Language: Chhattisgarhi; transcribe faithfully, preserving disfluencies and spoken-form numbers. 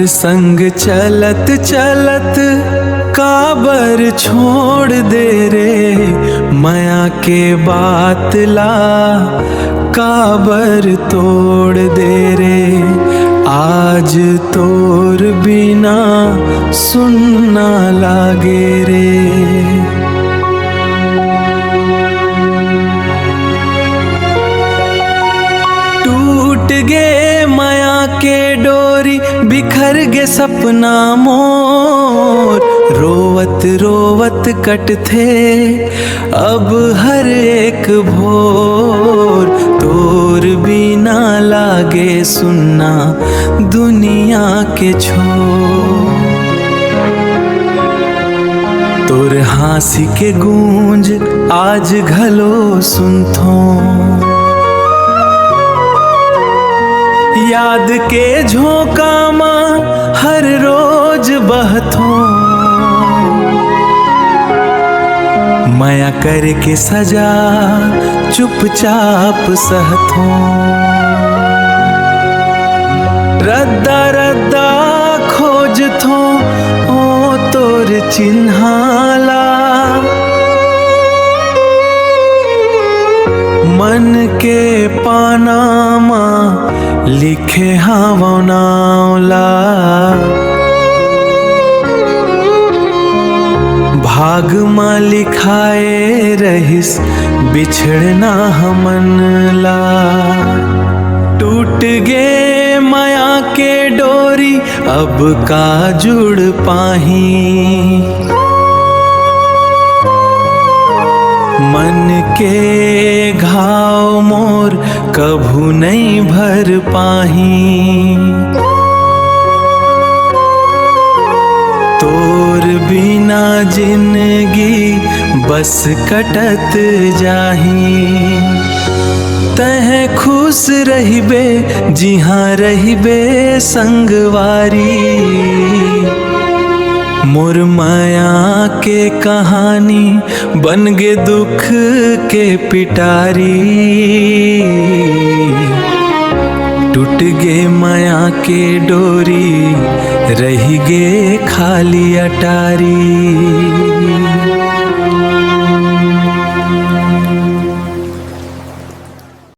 संग चलत चलत काबर छोड़ दे रे, मया के बात ला काबर तोड़ दे रे। आज तोर बिना सुन्ना लागे रे। टूट गे मया के डोरी, बिखर गे सपना मोर। रोवत रोवत कटथे अब हर एक भोर। तोर बिना लागे सुन्ना दुनिया के छोर। तोर हाँसी के गूंज आज घलो सुनथों। याद के झोंका म हर रोज बहथों। मया करके सजा चुपचाप सहथों। रद्दा रद्दा खोजथों ओ तोर चिन्हा ला। मन के पाना म लिखे हवं नाव ला। भाग म लिखाए रहिस बिछड़ना हमन ला। टूट गे मया के डोरी, अब का जुड़ पाही। मन के घाव मोर कभू नइ भर पाही। तोर बिना जिंदगी बस कटत जाही। तैं खुश रहिबे जिहाँ रहिबे संगवारी। मोर मया के कहानी बन गे दुख के पिटारी। टूट गे मया के डोरी, रहि गे खाली अटारी।